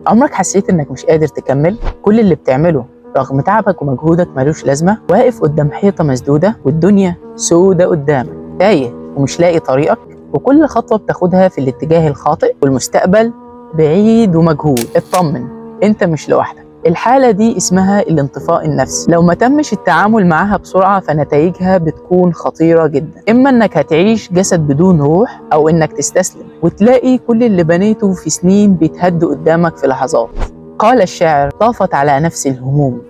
عمرك حسيت انك مش قادر تكمل؟ كل اللي بتعمله رغم تعبك ومجهودك ملوش لازمة؟ واقف قدام حيطة مسدودة والدنيا سودة قدامك، تايه ومش لاقي طريقك، وكل خطوة بتاخدها في الاتجاه الخاطئ، والمستقبل بعيد ومجهول. اطمن، انت مش لوحدك. الحالة دي اسمها الانطفاء النفسي. لو ما تمش التعامل معاها بسرعة فنتائجها بتكون خطيرة جدا. إما إنك هتعيش جسد بدون روح، أو إنك تستسلم وتلاقي كل اللي بنيته في سنين بيتهد قدامك في لحظات. قال الشاعر: طافت على نفسي الهموم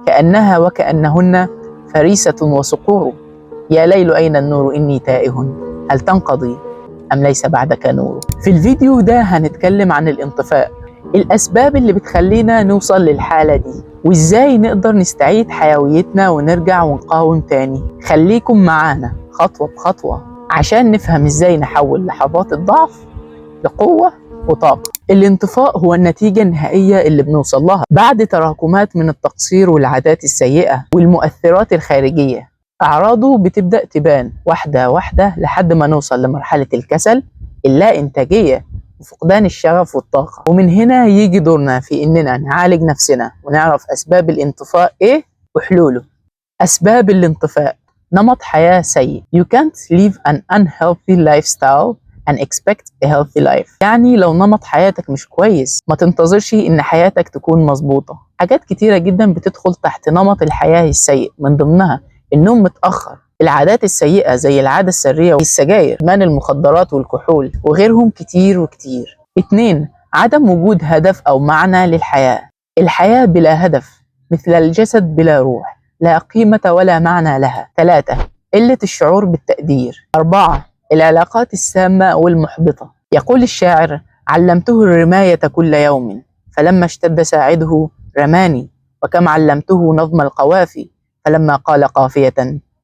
كأنها وكأنهن فريسة وصقور، يا ليل أين النور إني تائه، هل تنقضي أم ليس بعدك نور. في الفيديو ده هنتكلم عن الانطفاء، الأسباب اللي بتخلينا نوصل للحالة دي، وإزاي نقدر نستعيد حيويتنا ونرجع ونقاوم تاني. خليكم معانا خطوة بخطوة عشان نفهم إزاي نحول لحظات الضعف لقوة وطاقة. الانطفاء هو النتيجة النهائية اللي بنوصل لها بعد تراكمات من التقصير والعادات السيئة والمؤثرات الخارجية. أعراضه بتبدأ تبان واحدة واحدة لحد ما نوصل لمرحلة الكسل، اللا إنتاجية، وفقدان الشغف والطاقة. ومن هنا يجي دورنا في إننا نعالج نفسنا ونعرف أسباب الانطفاء إيه وحلوله. أسباب الانطفاء: نمط حياة سيء. You can't live an unhealthy lifestyle and expect a healthy life. يعني لو نمط حياتك مش كويس ما تنتظرش إن حياتك تكون مظبوطة. حاجات كتيرة جدا بتدخل تحت نمط الحياة السيء، من ضمنها النوم متأخر، العادات السيئة زي العادة السرية والسجاير، إدمان المخدرات والكحول، وغيرهم كتير وكتير. 2، عدم وجود هدف أو معنى للحياة. الحياة بلا هدف مثل الجسد بلا روح، لا قيمة ولا معنى لها. 3، قلة الشعور بالتقدير. 4، العلاقات السامة والمحبطة. يقول الشاعر: علمته الرماية كل يوم فلما اشتد ساعده رماني، وكم علمته نظم القوافي فلما قال قافية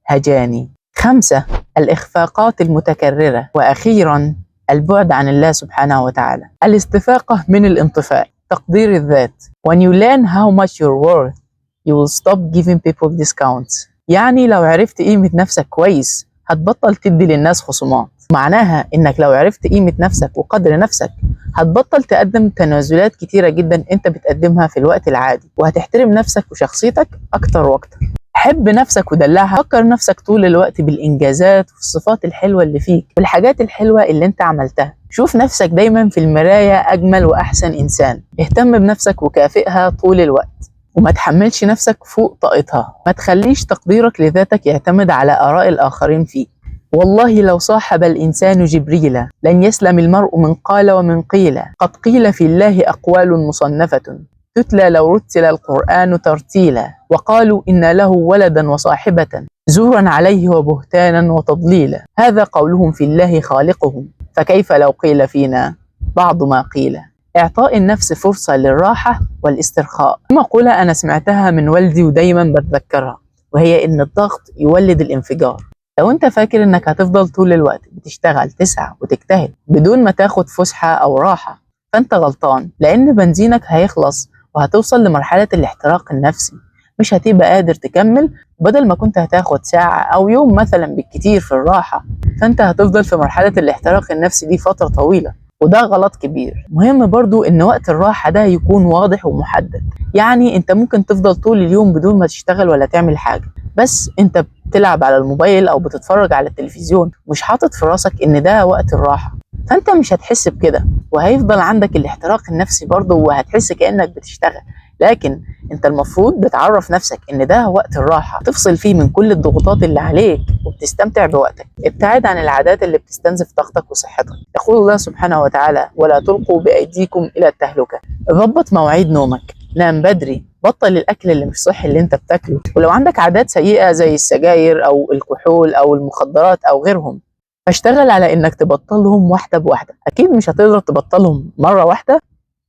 هجاني. 5، الإخفاقات المتكررة. وأخيرا البعد عن الله سبحانه وتعالى. الاستفاقة من الانطفاء: تقدير الذات. When you learn how much you're worth, you will stop giving people discounts. يعني لو عرفت قيمة نفسك كويس هتبطل تدي للناس خصومات. معناها انك لو عرفت قيمة نفسك وقدر نفسك هتبطل تقدم تنازلات كتيرة جدا انت بتقدمها في الوقت العادي، وهتحترم نفسك وشخصيتك اكتر واكتر. حب نفسك ودلعها. فكر نفسك طول الوقت بالإنجازات والصفات الحلوة اللي فيك والحاجات الحلوة اللي انت عملتها. شوف نفسك دايما في المراية أجمل وأحسن إنسان. اهتم بنفسك وكافئها طول الوقت، وما تحملش نفسك فوق طاقتها. ما تخليش تقديرك لذاتك يعتمد على آراء الآخرين فيك. والله لو صاحب الإنسان جبريل لن يسلم المرء من قال ومن قيل. قد قيل في الله أقوال مصنفة تتلى لو رتل القرآن ترتيلا، وقالوا إن له ولدا وصاحبة زورا عليه وبهتانا وتضليلا. هذا قولهم في الله خالقهم، فكيف لو قيل فينا بعض ما قيل. إعطاء النفس فرصة للراحة والاسترخاء. مقولة أنا سمعتها من والدي ودايما بتذكرها، وهي إن الضغط يولد الانفجار. لو أنت فاكر إنك هتفضل طول الوقت بتشتغل، تسعى وتجتهد بدون ما تاخد فسحة أو راحة، فأنت غلطان، لأن بنزينك هيخلص وهتوصل لمرحلة الاحتراق النفسي، مش هتبقى قادر تكمل. بدل ما كنت هتاخد ساعة أو يوم مثلا بالكتير في الراحة، فأنت هتفضل في مرحلة الاحتراق النفسي دي فترة طويلة، وده غلط كبير. مهم برضو ان وقت الراحة ده يكون واضح ومحدد. يعني انت ممكن تفضل طول اليوم بدون ما تشتغل ولا تعمل حاجة، بس انت بتلعب على الموبايل او بتتفرج على التلفزيون، مش حاطط في راسك ان ده وقت الراحة، فانت مش هتحس بكده، وهيفضل عندك الاحتراق النفسي برضه، وهتحس كأنك بتشتغل. لكن انت المفروض بتعرف نفسك ان ده وقت الراحة، تفصل فيه من كل الضغوطات اللي عليك وبتستمتع بوقتك. ابتعد عن العادات اللي بتستنزف طاقتك وصحتك. يقول الله سبحانه وتعالى: ولا تلقوا بأيديكم إلى التهلكة. ضبط مواعيد نومك، نام بدري، بطل الأكل اللي مش صحي اللي انت بتاكله. ولو عندك عادات سيئة زي السجاير أو الكحول أو المخدرات أو غيرهم، فاشتغل على انك تبطلهم واحدة بواحدة. اكيد مش هتقدر تبطلهم مرة واحدة،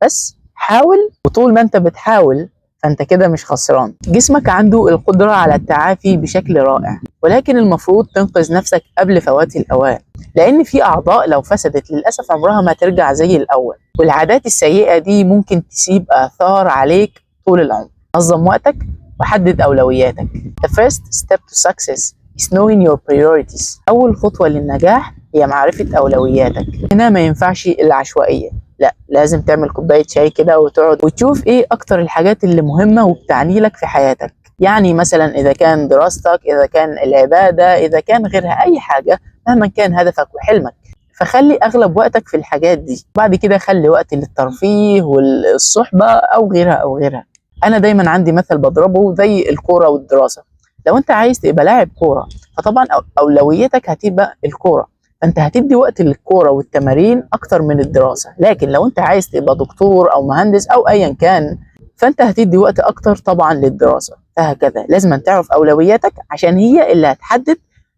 بس حاول، وطول ما انت بتحاول فانت كده مش خسران. جسمك عنده القدرة على التعافي بشكل رائع، ولكن المفروض تنقذ نفسك قبل فوات الأوان، لأن في أعضاء لو فسدت للأسف عمرها ما ترجع زي الأول، والعادات السيئة دي ممكن تسيب آثار عليك طول العمر. نظم وقتك وحدد أولوياتك. The first step to success is knowing your priorities. أول خطوة للنجاح هي معرفة أولوياتك. هنا ما ينفعش العشوائية، لا، لازم تعمل كوباية شاي كده وتقعد وتشوف ايه اكتر الحاجات اللي مهمة وبتعني لك في حياتك. يعني مثلا اذا كان دراستك، اذا كان العبادة، اذا كان غيرها، اي حاجة مهما كان هدفك وحلمك، فخلي اغلب وقتك في الحاجات دي. بعد كده خلي وقت للترفيه والصحبة او غيرها او غيرها. انا دايما عندي مثل بضربه زي الكورة والدراسة. لو انت عايز تبقى لاعب كورة فطبعا اولويتك هتبقى الكورة، فانت هتدي وقت للكورة والتمارين اكتر من الدراسة. لكن لو انت عايز تبقى دكتور او مهندس او ايا كان، فانت هتدي وقت اكتر طبعا للدراسة. فهكذا لازم تعرف اولوياتك عشان هي اللي هتحدد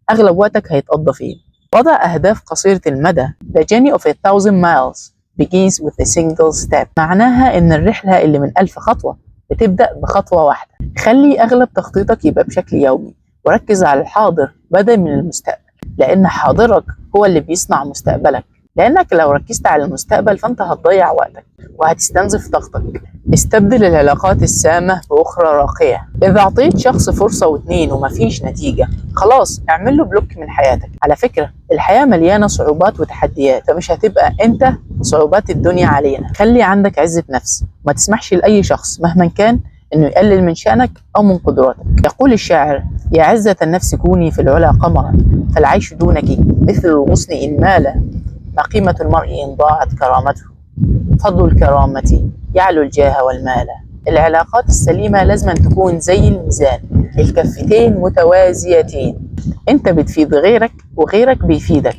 اغلب وقتك هيتقضى فين. وضع اهداف قصيرة المدى. The journey of a thousand miles begins with a single step. معناها ان الرحلة اللي من 1000 خطوة بتبدأ بخطوة واحدة. خلي اغلب تخطيطك يبقى بشكل يومي، وركز على الحاضر بدل من المستقبل، لان حاضرك هو اللي بيصنع مستقبلك. لانك لو ركزت على المستقبل فانت هتضيع وقتك وهتستنزف طاقتك. استبدل العلاقات السامة بأخرى راقية. إذا أعطيت شخص فرصة واتنين ومفيش نتيجة، خلاص اعمل له block من حياتك. على فكرة الحياة مليانة صعوبات وتحديات، فمش هتبقى أنت صعوبات الدنيا علينا. خلي عندك عزة نفس، ما تسمحش لأي شخص مهما كان إنه يقلل من شأنك أو من قدراتك. يقول الشاعر: يا عزة النفس كوني في العلا قمرا، فالعيش دونك مثل الغصن إن مال، ما قيمة المرء إن ضاعت كرامته، فضل الكرامة يعلو الجاه والمال. العلاقات السليمة لازم أن تكون زي الميزان، الكفتين متوازيتين، انت بتفيد غيرك وغيرك بيفيدك،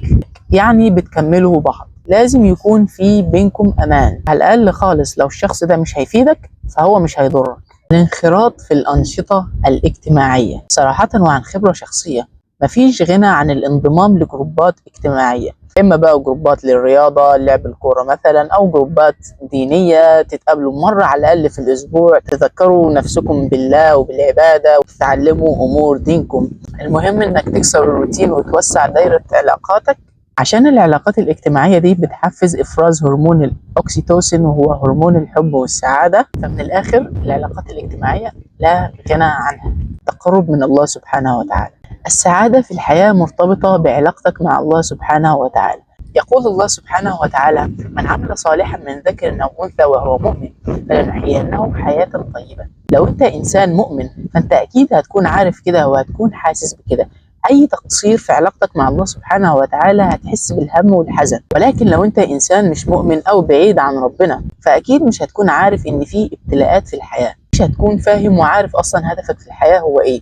يعني بتكملوا بعض. لازم يكون في بينكم امان، على الاقل خالص لو الشخص ده مش هيفيدك فهو مش هيضرك. الانخراط في الأنشطة الاجتماعية. صراحة وعن خبرة شخصية، مفيش غنى عن الانضمام لجروبات اجتماعية، إما بقى جروبات للرياضة، لعب الكورة مثلا، أو جروبات دينية تتقابلوا مرة على الأقل في الأسبوع، تذكروا نفسكم بالله وبالعبادة وتتعلموا أمور دينكم. المهم إنك تكسر الروتين وتوسع دايرة علاقاتك، عشان العلاقات الاجتماعية دي بتحفز إفراز هرمون الأوكسيتوسين وهو هرمون الحب والسعادة. فمن الآخر العلاقات الاجتماعية لا غنى عنها. التقرب من الله سبحانه وتعالى. السعادة في الحياة مرتبطة بعلاقتك مع الله سبحانه وتعالى. يقول الله سبحانه وتعالى: من عمل صالحا من ذكر أو أنثى وهو مؤمن فلنحيينه حياة طيبة. لو أنت إنسان مؤمن فأنت أكيد هتكون عارف كده وهتكون حاسس بكده. أي تقصير في علاقتك مع الله سبحانه وتعالى هتحس بالهم والحزن. ولكن لو أنت إنسان مش مؤمن أو بعيد عن ربنا فأكيد مش هتكون عارف إن في ابتلاءات في الحياة، مش هتكون فاهم وعارف أصلا هدفك في الحياة هو إيه.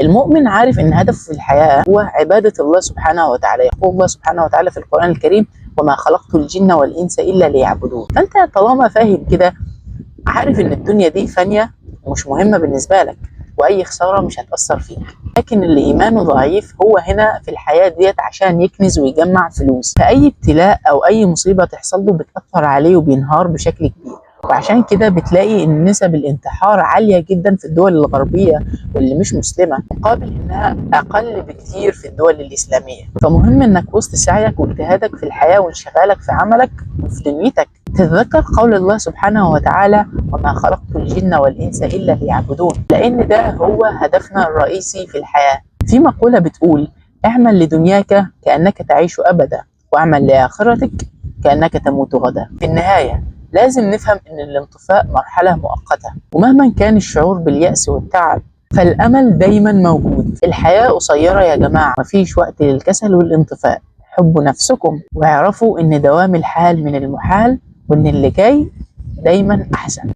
المؤمن عارف إن هدفه في الحياة هو عبادة الله سبحانه وتعالى. يقول الله سبحانه وتعالى في القرآن الكريم: وما خلقت الجن والإنس إلا ليعبدون. فأنت طالما فاهم كده، عارف إن الدنيا دي فانية ومش مهمة بالنسبة لك، وأي خسارة مش هتأثر فيك. لكن اللي إيمانه ضعيف هو هنا في الحياة ديت عشان يكنز ويجمع فلوس، فأي ابتلاء أو أي مصيبة تحصل له بتأثر عليه وبينهار بشكل كبير. وعشان كده بتلاقي إن نسب الانتحار عالية جدا في الدول الغربية واللي مش مسلمة، مقابل إنها أقل بكتير في الدول الإسلامية. فمهم إنك وسط سعيك واجتهادك في الحياة وانشغالك في عملك وفي دنيتك تتذكر قول الله سبحانه وتعالى: وما خلقت الجن والإنس إلا ليعبدون، لأن ده هو هدفنا الرئيسي في الحياة. في مقولة بتقول: اعمل لدنياك كأنك تعيش أبدا، واعمل لآخرتك كأنك تموت غدا. في النهاية لازم نفهم إن الانطفاء مرحلة مؤقتة، ومهما كان الشعور باليأس والتعب فالأمل دايما موجود. الحياة قصيرة يا جماعة، مفيش وقت للكسل والانطفاء. حبوا نفسكم واعرفوا إن دوام الحال من المحال، وإن اللي جاي دايما أحسن.